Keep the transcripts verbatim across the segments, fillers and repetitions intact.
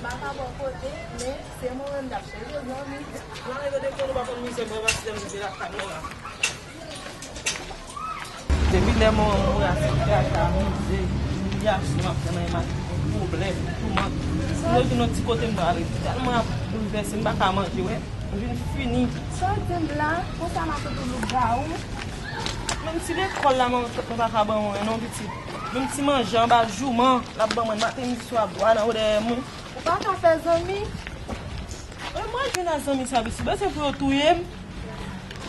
M pa ka bò kote, men se mwen menm k ap chèche zanmi. Mwen rive de kò nou pa konn mizè mwen, pa si zanmi se lakay mwen la. Depi lè mwen mouri a, se gaz, mizè, imilyasyon m ap pran nan men m, pwoblèm, toumant. Si yo vin yon ti kote m prale, tèlman y ap boulvèse m, m pa ka manje, wè. M vin fini. Sa w di m la, konsa m ap fout ou lougawou. Menm ti lekòl la, mwen, mwen pa ka ban mwen, non, pitit. Menm ti manje anba jouman, l ap ban mwen maten, midi, swa, bwa nan dèyè mwen. Ou pa ka fè zanmi? E mwen jwenn ak zanmi sa, pitit. Bezwen pou yo touye m.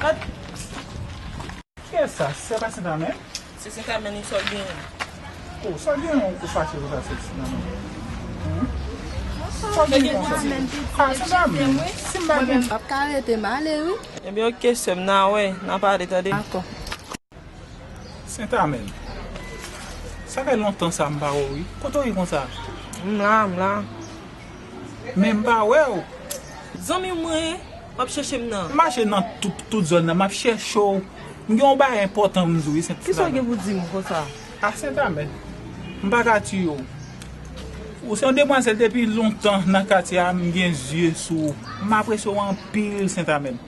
Gad. Kiyès sa? Se pa Sentame? Se Sentame, ni sa w genyen. Oh, sa w genyen, ou fache konsa, se Sentame? Hmm? Sa w genyen konsa? Ah, Sentame. Si m pa gen. Mwen menm, m ap ka rete, m ale, wi. Ebyen, oke, sè m, n a wè, n a pale, tande. Dakò. Sentame. Sa fè lontan sa m pa wè w, wi. Kote w ye konsa? M la, m la. Men m pa wè w. Zanmi mwen, w ap chèche m nan. M mache nan tout, tout zòn nan, m ap chèche w. M gen yon bagay enpòtan pou m di w, wi, Sent-, Sentame. Kisa w gen pou di m konsa? Ah, Sentame. M pa ka tiye w. Ou se yon demwazèl depi lontan nan katye a, m gen zye sou ou. M apresye w anpil, Sentame.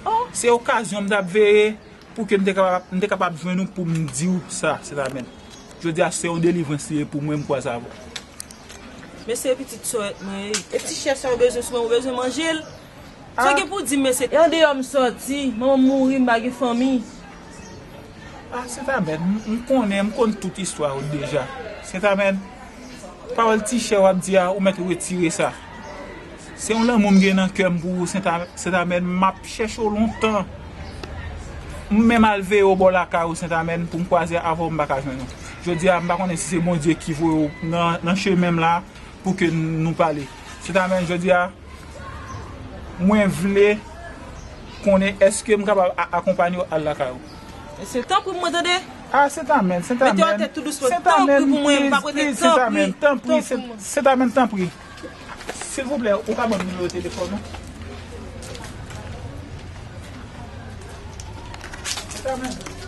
Oh. Se okazyon m t ap veye. Pou ke m te kapab, m te kapab jwenn ou pou m di w sa, Sentame. Jodi a, se yon delivrans li ye pou mwen, m kwaze avè w. Men se pitit sòrèt mwen ye. E ti chè sa ou bezwen sou mwen, ou bezwen manje l. Sa w gen pou di m, mesye? E andeyò m sòti, manman m mouri, m pa gen fanmi. Ah, Sentame, m, m konnen, m konn tout istwa ou deja. Sentame, pawòl ti chè w ap di a, ou mèt retire sa. Se yon lanmou m gen nan kè m pou ou, Sentame, m ap chèche w lontan. M menm al veye w bò lakay ou, Sentame, pou m kwaze avè w, m pa ka jwenn ou. Jodi a, m pa konnen si se Bondye ki voye w nan, nan chemen m la pou ke nou pale. Sentame, jodi a, mwen vle konnen èske m kapab a-, akonpanye w al lakay ou. Mesye, tanpri mwen tande. Ah, Sentame, Sentame. Mete w atè tou dousman. Tanpri pou mwen, m p ap rete, tanpri. Tanpri, Sentame, tanpri. Silvouplè, ou ka ban m nimewo telefòn ou? Sentame.